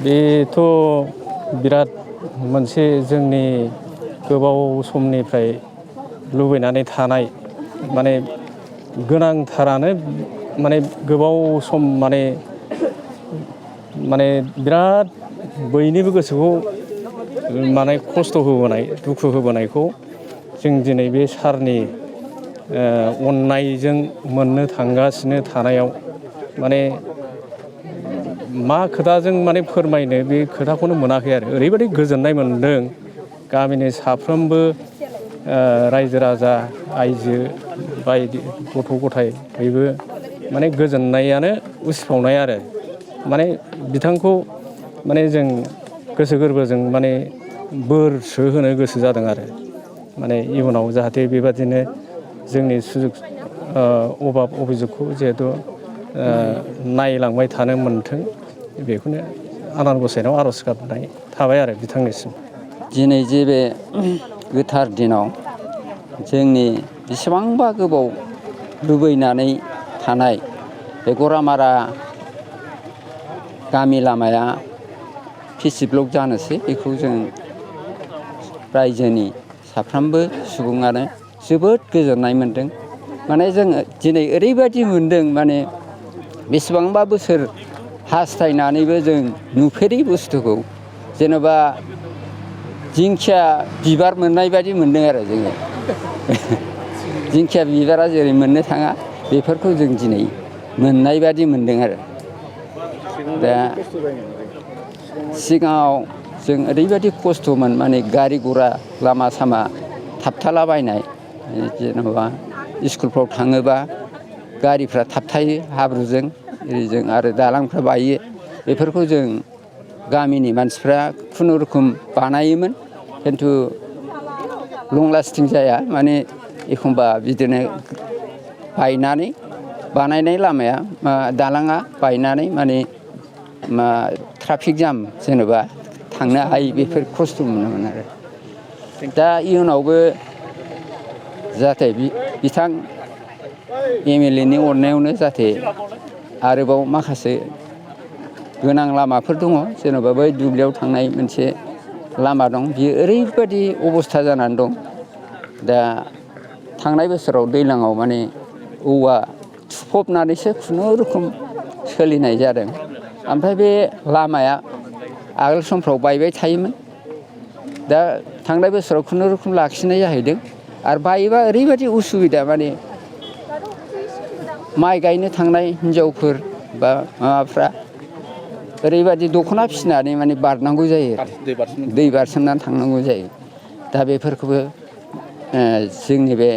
बेथ' बिराद मोनसे जोंनि गोबाव समनिफ्राय लुबैनानै थानाय माने गोनांथारानो माने गोबाव सम माने बिराद बयनिबो गोसोखौ माने खस्थ' होबोनाय दुखु होबोनायखौ जों दिनै बे सारनि अननायजों मोननो थांगासिनो थानायाव माने मा खोथाजों माने फोरमायनो बे खोथाखौनो मोनाखै आरो ओरैबायदि गोजोननाय मोनदों। गामिनि साफ्रोमबो रायजो राजा आइजो बायदि गथ' गथाय बयबो माने गोजोननायानो उसिफावनाय आरो माने बिथांखौ माने जों गोसो गोरबोजों माने बोरसो होनो गोसो जादों आरो माने इयुनाव जाहाथे बेबादिनो जोंनि सुजुग अभाब अभिजुगखौ जिहेथु नायलांबाय थानो मोन्थों बेखौनो आनान गसाइनाव आर'ज गाबनाय थाबाय आरो बिथांनिसिम। दिनै जे बे गोथार दिनाव जोंनि बेसेबांबा गोबाव लुबैनानै थानाय बे गरामारा गामि लामाया पिसि ब्लक जानोसै बेखौ जों रायजोनि साफ्रोमबो सुबुङानो जोबोद गोजोननाय मोनदों। माने जोङो दिनै ओरैबायदि मोनदों माने बेसेबांबा बोसोर हास्थायनानैबो जों नुफेरै बुस्थुखौ जेनेबा दिंखिया बिबार मोननाय बायदि मोनदों आरो जोङो दिंखिया बिबारा जेरै मोननो थाङा बेफोरखौ जों दिनै मोननाय बादि मोनदों आरो दा सिगाङाव जों ओरैबायदि खस्थ'मोन माने गारि घरा लामा सामा थाबथालाबायनाय जेनेबा स्कुलफ्राव थाङोबा गारिफ्रा थाबथायो हाब्रुजों ओरैजों आरो दालांफ्रा बायो बेफोरखौ जों गामिनि मानसिफ्रा खुनुरुखुम बानायोमोन खिन्थु लं लास्टिं जाया माने एखमबा बिदिनो बायनानै बानायनाय लामाया दालाङा बायनानै माने ट्राफिक जाम जेनेबा थांनो हायि बेफोर खस्थ' मोनोमोन आरो दा इयुनावबो जाहाथे बिथां MLA नि अननायावनो जाहाथे आरोबाव माखासे गोनां लामाफोर दङ जेनेबा बै दुब्लियाव थांनाय मोनसे लामा दं बियो ओरैबायदि अबस्था जानानै दं दा थांनाय बोसोराव दैज्लाङाव माने औवा थुफबनानैसो खुनुरुखुम सोलिनाय जादों। ओमफ्राय बे लामाया आगोल समफ्राव बायबाय थायोमोन दा थांनाय बोसोराव खुनुरुखुम लाखिनाय जाहैदों आरो बायोबा ओरैबायदि उसुबिदा माने माइ गायनो थांनाय हिनजावफोर बा माबाफ्रा ओरैबायदि दख'ना फिसिनानै माने बारनांगौ जायो दै बारसोमनानै थांनांगौ जायो दा बेफोरखौबो जोंनि बे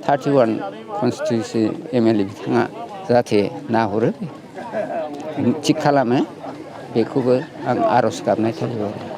31 कनस्टिटिउन्सि MLA बिथाङा जाहाथे नाहरो थिग खालामो बेखौबो आं आर'ज गाबनाय थाबाय।